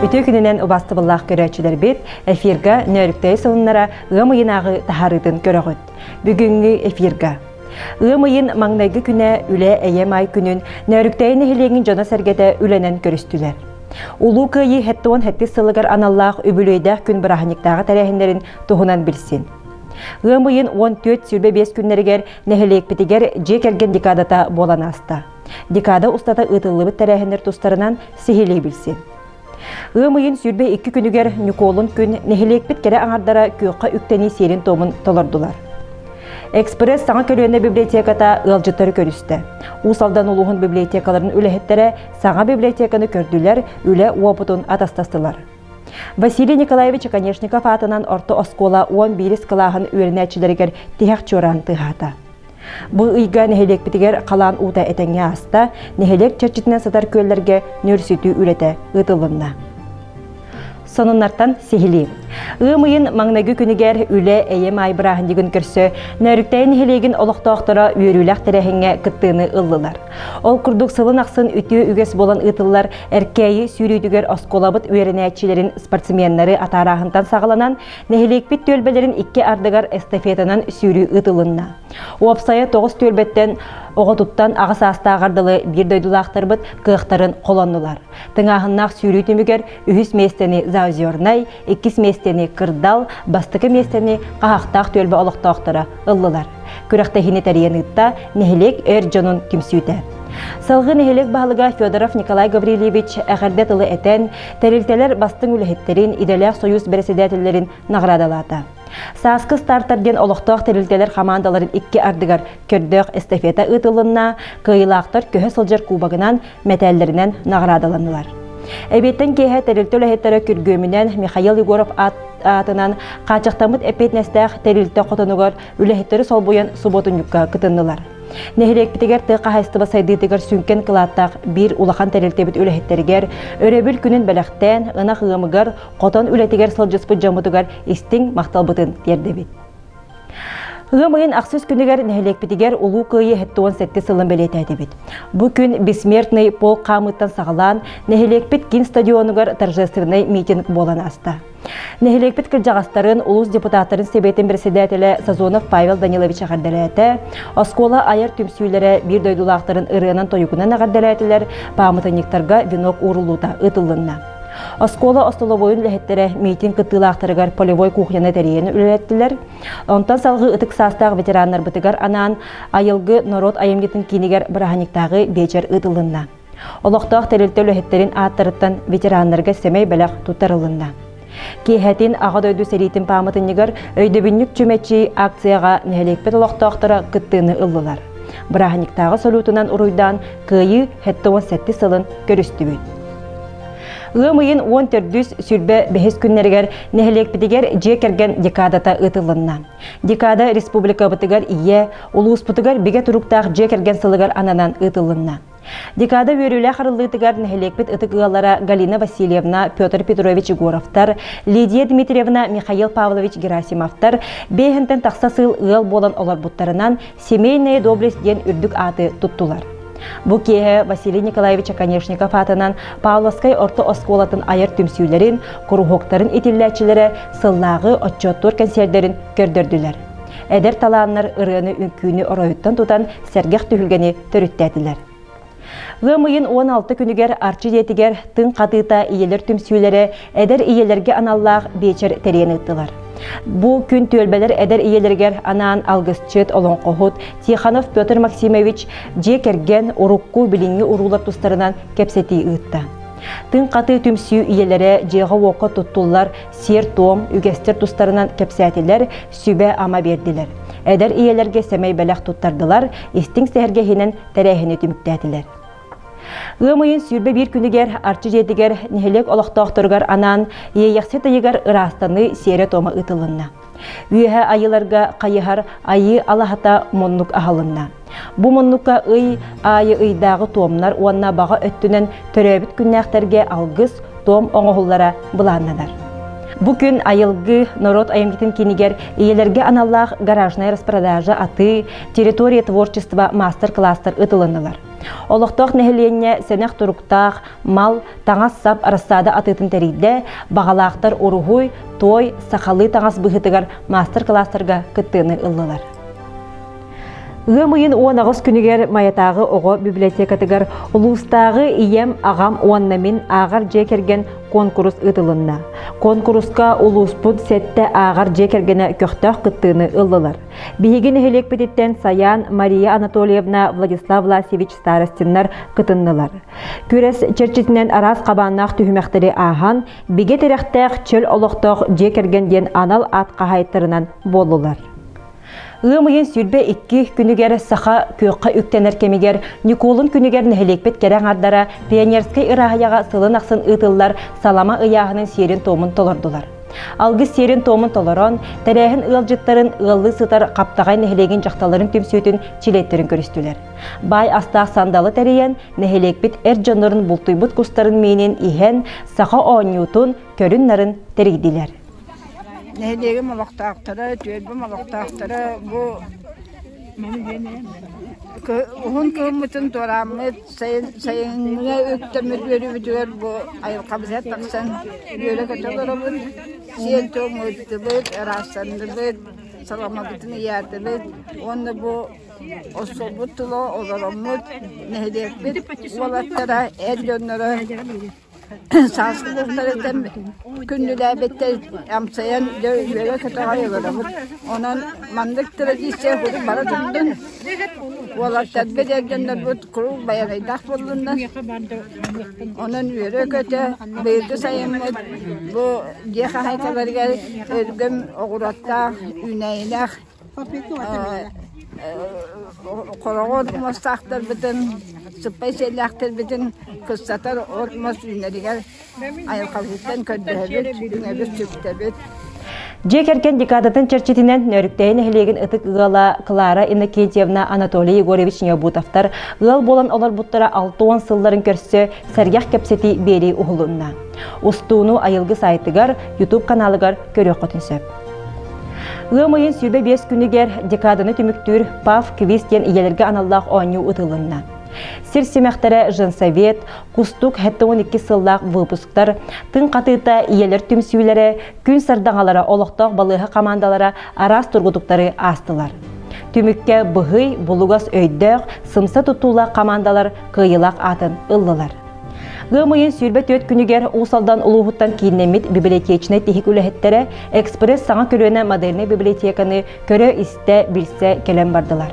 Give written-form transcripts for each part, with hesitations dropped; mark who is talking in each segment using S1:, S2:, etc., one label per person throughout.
S1: Үтүө күнүнэн убаастабыллаах көрөөччүлэрбит, эфирга Нөөрүктэй сонуннара ыам ыйынааҕы таһаарыытын көрөҕүт. Бүгүҥҥү эфирга Ыам ыйын маҥнайгы күнэ үлэ эйэ-маай күнүн Нөөрүктэйи нэһилиэгин дьоно-сэргэтэ үлэнэн көрүстүлэр. Улуу Кыайыы 77 сылыгар аналлаах үбүлүөйдээх күн бырааһынньыктааҕы тэрээһиннэрин туһунан билсин. Ыам ыйын 14-25 күннэригэр нэһилиэкпитигэр дьиэ кэргэн декадата буолан ааста. Декада устата ыытыллыбыт тэрээһиннэр тустарынан сиһилии билсин. Ыам ыйын 22 күнүгэр Ньукуолун күн нэһилиэкпит кэрэ аҥардара күөххэ үктэнии сиэрин-туомун толордулар. Экспресс саҥа көлүөнэ библиотеката ыалдьыттары көрүстэ. Уус Алдан улууһун библиотекаларын үлэһиттэрэ саҥа библиотеканы көрдүлэр, үлэ уопутун атастастылар. Василий Николаевич Оконешников аатынан орто оскуола 11 кылааһын үөрэнээччилэригэр тиһэх чуораан тыаһаата. Бу ыйга нэһилиэкпитигэр халаан уута этэҥҥэ ааста, нэһилиэк чэрчитинэн сытар күөллэргэ нүөлсүтүү үлэтэ ыытылынна. Сонуннартан сиһилии. Ыам ыйын маҥнайгы күнүгэр үлэ эйэ-маай бырааһынньыгын көрсө Нөөрүктэйи нэһилиэгин олохтоохторо үөрүүлээх тэрээһиҥҥэ кыттыыны ыллылар. Ол курдук сылын ахсын үтүө үгэс буолан ыытыллар Эркээйи сүүрүүтүгэр оскуолабыт үөрэнээччилэрин спортсменнары атаарааһынтан саҕаланан Нэһилиэкпит түөлбэлэрин икки ардыгар эстафетанан сүүрүү ыытылынна. Уопсайа 9 түөлбэттэн оҕотуттан аҕа саастааҕар дылы биир дойдулаахтарбыт кыахтарын холоннулар. Тыҥааһыннаах сүүрүү түмүгэр үһүс миэстэни Заозернай, иккис миэстэни Кырдал, бастакы миэстэни Хаһахтаах түөлбэ олохтоохторо ыллылар. Күрэхтэһиини тэрийэн ыытта нэһилиэк эр дьонун түмсүүтэ. Салгыы нэһилиэк баһылыга Федоров Николай Гаврильевич эҕэрдэ тылы этэн, тэрилтэлэр бастыҥ үлэһиттэрин, идэлээх сойуус бэрэссэдээтэллэрин наҕараадалаата. Сааскы стартар диэн олохтоох тэрилтэлэр хамаандаларын икки ардыгар көрдөөх эстафета ыытылынна, кыайыылаахтар көһө сылдьар кубогынан, мэтээллэринэн наҕараадаланнылар. Эбиэттэн киэһэ тэрилтэ үлэһиттэрэ күргүөмүнэн Михаил Егоров аатынан хааччахтаммыт эппиэтинэстээх тэрилтэ хотонугар үлэһиттэри солбуйан субуотунньукка кытыннылар. Нэһилиэкпитигэр тыа хаһаайыстыба сайдыытыгар сүҥкэн кылааттаах биир улахан тэрилтэбит үлэһиттэригэр өрөбүл күнүн бэлэхтээн, ынах ыамыгар, хотон үлэтигэр сылдьыспыт дьоммутугар истиҥ махталбытын тиэрдэбит. Ыам ыйын ахсыс күнүгэр нэһилиэкпитигэр Улуу Кыайыы 77 сылын бэлиэтээтибит. Бу күн Бессмертный полк хаамыыттан саҕалаан, нэһилиэкпит киин стадионугар торжественнай митинг буолан ааста. Нэһилиэкпит кырдьаҕастарын, улуус депутаттарын сэбиэтин председателэ Сазонов Павел Данилович эҕэрдэлээтэ. Оскуола айар түмсүүлэрэ биир дойдулаахтарын ырыанан-тойугунан эҕэрдэлээтилэр, пааматынньыктарга венок ууруллуута ыытыллынна. Оскуола остолобуойун үлэһиттэрэ митинг кыттыылаахтарыгар полевой кухняны тэрийэн үлэлэттилэр. Онтон салгыы ытык саастаах ветераннарбытыгар анаан Айылгы норуот айымньытын киинигэр бырааһынньыктааҕы биэчэр ыытылынна. Олохтоох тэрилтэ үлэһиттэрин ааттарыттан ветераннарга сэмэй бэлэх туттарылынна. Киэһэтин Аҕа дойду сэриитин пааматынньыгар Өйдөбүнньүк чүмэчи акцияҕа нэһилиэкпит олохтоохторо кыттыыны ыллылар. Бырааһынньыктааҕы салютунан уруйдаан Кыайыы 77 сылын көрүстүбүт. Ыам ыйын 14-үс 25 күннэригэр нэһилиэкпитигэр дьиэ кэргэн декадата ыытылынна. Декада республикабытыгар ийэ, улууспутугар бигэ туруктаах дьиэ кэргэн сылыгар ананан ыытылынна. Декада үөрүүлээх арыллыытыгар нэһилиэкпит ытык ыаллара Галина Васильевна, Петр Петрович Егоровтар, Лидия Дмитриевна, Михаил Павлович Герасимовтар бэйэһинтэн тахса сыл ыал буолан олорбуттарынан «Семейная доблесть» диэн үрдүк ааты туттулар. Бу киэһэ Василий Николаевич Оконешников аатынан Павловскай орто оскуолатын айар түмсүүлэрин, куруһуоктарын итиллээччилэрэ сыллааҕы отчуоттуур кэнсиэрдэрин көрдөрдүлэр. Эдэр талааннар ырыаны-үҥкүүнү оройуттан тутан сэргэх түһүлгэни төрүттээтилэр. Ыам ыйын 16 күнүгэр Арчы дьиэтигэр тыҥ хатыыта ийэлэр түмсүүлэрэ эдэр ийэлэргэ аналлаах биэчэр тэрийэн ыыттылар. Бу күн түөлбэлэр эдэр ийэлэригэр анаан алгысчыт, олоҥхоһут Тихонов Петр Максимович дьиэ кэргэн, урукку, билиҥҥи уруулар тустарынан кэпсэтии ыытта. Тыҥ хатыы түмсүү ийэлэрэ дьиэҕэ-уокка туттуллар сиэр-туом, үгэстэр тустарынан кэпсээтилэр, сүбэ-ама биэрдилэр. Эдэр ийэлэргэ сэмэй бэлэх туттардылар, истиҥ сэһэргэһинэн тэрээһини түмүктээтилэр. Ыам ыйын 21 күнүгэр Арчы дьиэтигэр нэһилиэк олохтоохторугар анаан Иэйэхсит ыйыгар ыраастаныы сиэрэ-туома ыытылынна. Үөһэ айыыларга хайыһар айыы алаһата муннук аһылынна. Бу муннукка ый аайы ыйдааҕы туомнар уонна баҕа өттүнэн төрөөбүт күннээхтэргэ алгыс, туом оҥоһуллара былааннанар. Бу күн Айылгы норуот айымньытын киинигэр ийэлэргэ аналлаах гаражная распродажа атыы, территория творчества маастар-кылаастар ыытылыннылар. Олохтоох нэһилиэнньэ сэнэх туруктаах мал, таҥас-сап арассаада атыытын тэрийдэ, баҕалаахтар уруһуй, туой, сахалыы таҥас быһыытыгар маастар-кылаастарга кыттыыны ыллылар. Ыам ыйын 18 күнүгэр Майатааҕы оҕо библиотекатыгар улуустааҕы Ийэм, аҕам уонна мин ааҕар дьиэ кэргэн куонкурус ыытылынна. Куонкуруска улууспут сэттэ ааҕар дьиэ кэргэнэ көхтөөх кыттыыны ыллылар. Биһиги нэһилиэкпититтэн Саян, Мария Анатольевна, Владислав Власьевич Старостиннар кытыннылар. Күрэс чэрчитинэн араас хабааннаах түһүмэхтэри ааһан, бигэ тирэхтээх чөл олохтоох дьиэ кэргэн диэн анал аат хаһаайыттарынан буоллулар. Ыам ыйын 22 күнүгэр саха күөххэ үктэнэр кэмигэр Ньукуолун күнүгэр нэһилиэкпит кэрэ аҥардара Пионерскай ырааһыйаҕа сылын ахсын ыытыллар салама ыйааһынын сиэрин-туомун толордулар. Алгыс сиэрин-туомун толорон, тэрээһин ыалдьыттарын ыаллыы сытар Хаптаҕай нэһилиэгин дьахталларын түмсүүтүн чилиэттэрин көрүстүлэр. Баай астаах сандалы тэрийэн, нэһилиэкпит эр дьоннорун бултуйбут кустарын миинин иһэн, саха оонньуутун, көрүн-нарын тэрийдилэр.
S2: Нэһилиэгим олохтоохторо, түөлбэм олохтоохторо бу уһун кыһыммытын туорааммыт, сайыҥҥы үктэммит үөрүүбүтүгэр бу айылҕабытыгар тахсан үөрэ-көтө олоробут, сиэн-туом ыыттыбыт, ыраастанныбыт, саламабытын ыйаатыбыт уонна бу остуолбут тула олороммут нэһилиэкпит уолаттара, эр дьонноро Сааскы бултарыттан күндүлээбиттэр амсайан дьэ үөрэ-көтөҕө олоробут. Онон маннык традиция куруук бара турдун. Уолаттарбыт, эр дьоннорбут куруук байанайдаах буоллуннар. Онон үөрэ-көтө быйылгы сайыммыт бу дьиэ хаһаайкаларыгар өлгөм оҕуруоттаах, үүнээйилээх Хороҕор мастаахтарбытын, сыппай сиэллээхтэрбитин кыстатар от-мас үүнэригэр айылҕабытыттан көрдөһөбүт, үҥэбит-сүктэбит.
S1: Дьиэ кэргэн декадатын чэрчитинэн Нөөрүктэйи нэһилиэгин ытык ыала Клара Иннокентьевна Анатолий Егорович Необутовтар ыал буолан олорбуттара 60 сылларын көрсө сэргэх кэпсэтии биэрии уһулунна. Устууну Айылгы сайтыгар, YouTube каналыгар көрүөххүтүн сөп. Ыам ыйын 25 күнүгэр декаданы түмүктүүр ПАВ квиз диэн ийэлэргэ аналлаах оонньуу ытылынна. Сир симэхтэрэ женсовет, Кустук 72 сыллаах выпусктар, тыҥ хатыыта ийэлэр түмсүүлэрэ, күн сардаҥалара олохтоох балыыһа хамаандалара араас тургутуктары аастылар. Түмүккэ быһый, булугас өйдөөх, сымса тутуулаах хамаандалар кыайыылаах аатын ыллылар. Ыам ыйын 24 күнүгэр Уус Алдан улууһуттан кииннэммит библиотечнай тиһик үлэһиттэрэ экспресс саҥа көлүөнэ модельнай библиотеканы көрө-истэ, билсэ кэлэн бардылар.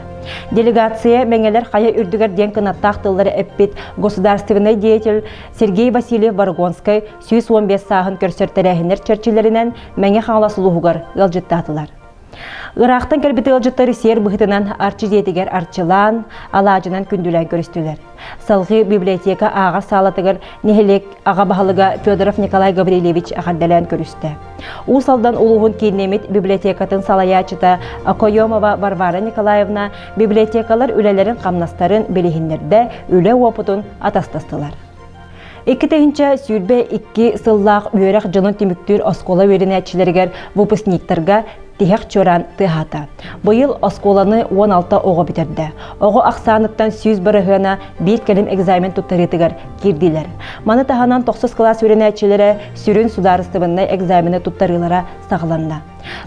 S1: Делегация Мэҥэлэр хайа үрдүгэр диэн кынаттаах тыллары эппит государственнай деятель Сергей Васильев Борогонскай 115 сааһын көрсөр тэрээһиннэр чэрчилэринэн Мэҥэ Хаҥалас улууһугар ыалдьыттаатылар. Ыраахтан кэлбит ыалдьыттары сиэр быһыытынан Арчы дьиэтигэр арчылаан, алаадьынан күндүлээн көрүстүлэр. Салгыы библиотека ааҕар саалатыгар нэһилиэк аҕа баһылыга Федоров Николай Гаврильевич эҕэрдэлээн көрүстэ. Уус Алдан улууһун кииннэммит библиотекатын салайааччыта Окоемова Варвара Николаевна библиотекалар үлэлэрин-хамнастарын билиһиннэрдэ, үлэ уопутун атастастылар. 2022 сыллаах үөрэх дьылын түмүктүүр оскуола үөрэнээччилэригэр выпускниктарга тиһэх чуораан тыаһаата. Быйыл оскуоланы 16 оҕо бүтэрдэ. Оҕо ахсааныттан 100 бырыһыана биир кэлим экзамен туттарыытыгар киирдилэр. Маны таһынан тохсус кылаас үөрэнээччилэрэ сүрүн судаарыстыбаннай экзамены туттарыылара саҕаланна.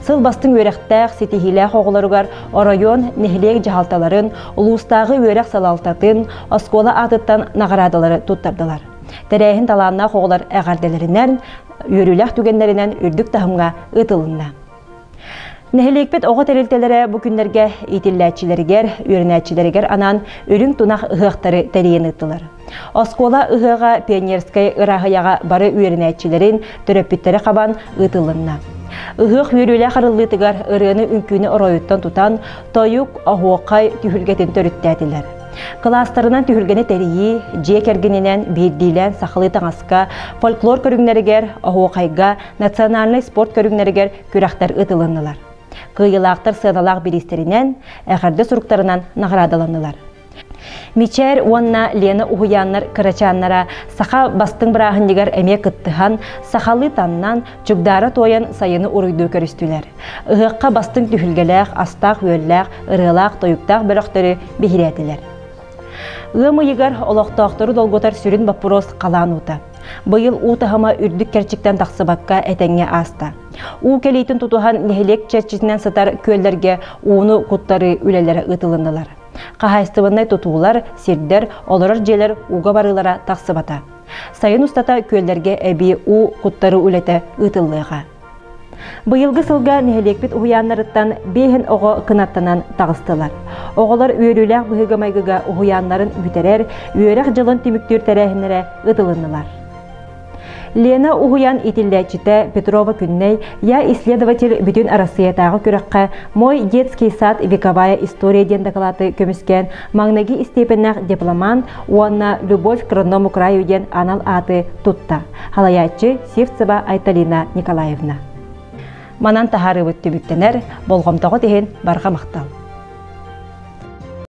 S1: Сыл бастыҥ үөрэхтээх, ситиһиилээх оҕолоругар оройуон, нэһилиэк дьаһалталарын, улуустааҕы үөрэх салалтатын, оскуола аатыттан наҕараадалары туттардылар. Тэрээһин талааннаах оҕолор эҕэрдэлэринэн, үөрүүлээх түгэннэринэн үрдүк таһымҥа ыытылынна. Нэһилиэкпит оҕо тэрилтэлэрэ бу күннэргэ иитиллээччилэригэр, үөрэнээччилэригэр анаан үрүҥ тунах ыһыахтары тэрийэн ыыттылар. Оскуола ыһыаҕа Пионерскай ырааһыйаҕа бары үөрэнээччилэрин, төрөппүттэри хабан ыытылынна. Ыһыах үөрүүлээх арыллыытыгар ырыаны-үҥкүүнү оройуттан тутан, тойук, оһуохай түһүлгэтин төрүттээтилэр. Кылаастарынан түһүлгэни тэрийии, дьиэ кэргэнинэн биирдиилээн сахалыы таҥаска, фольклор көрүҥнэригэр, оһуохайга, национальнай спорт көрүҥнэригэр күрэхтэр ыытылыннылар. Кыайыылаахтар сыаналаах бириистэринэн, эҕэрдэ суруктарынан наҕараадаланнылар. Мичээр уонна Лена уһуйааннар кырачааннара саха бастыҥ бырааһынньыгар эмиэ кыттыһан, сахалыы таннан, чугдаара туойан сайыны уруйдуу көрүстүлэр. Ыһыахха бастыҥ түһүлгэлээх, астаах-үөллээх, ырыалаах-тойуктаах бөлөхтөрү биһирээтилэр. Ыам ыйыгар олохтоохтору долгутар сүрүн боппуруос халаан уута. Быйыл уу таһыма үрдүк кэрчиктэн тахсыбакка этэҥҥэ ааста. Уу кэлиитин тутуһан нэһилиэк чэрчитинэн сытар күөллэргэ ууну куттарыы үлэлэрэ ыытылыннылар. Хаһаайыстыбаннай тутуулар, сирдэр, олорор дьиэлэр ууга барыылара тахсыбата. Сайын устата күөллэргэ эбии уу куттарыы үлэтэ ыытыллыаҕа. Быйылгы сылга нэһилиэкпит уһуйааннарыттан биэһин оҕо кынаттанан таҕыстылар. Оҕолор үөрүүлээх быһыыга-майгыга уһуйааннарын бүтэрэр, үөрэх дьылын түмүктүүр тэрээһиннэрэ ыытылыннылар. Лена уһуйаан иитиллээччитэ Петрова Күннэй «Я исследователь» бүтүн Арассыыйатааҕы күрэххэ «Мой детский сад вековая история» диэн дакылааты көмүскээн маҥнайгы истиэпэннээх дипломант уонна «Любовь к родному краю» диэн анал ааты тутта. Халайааччы Сивцева Айталина Николаевна. Манан таһаарыыбыт түмүктэнэр, болҕомтоҕут иһин барҕа махтал.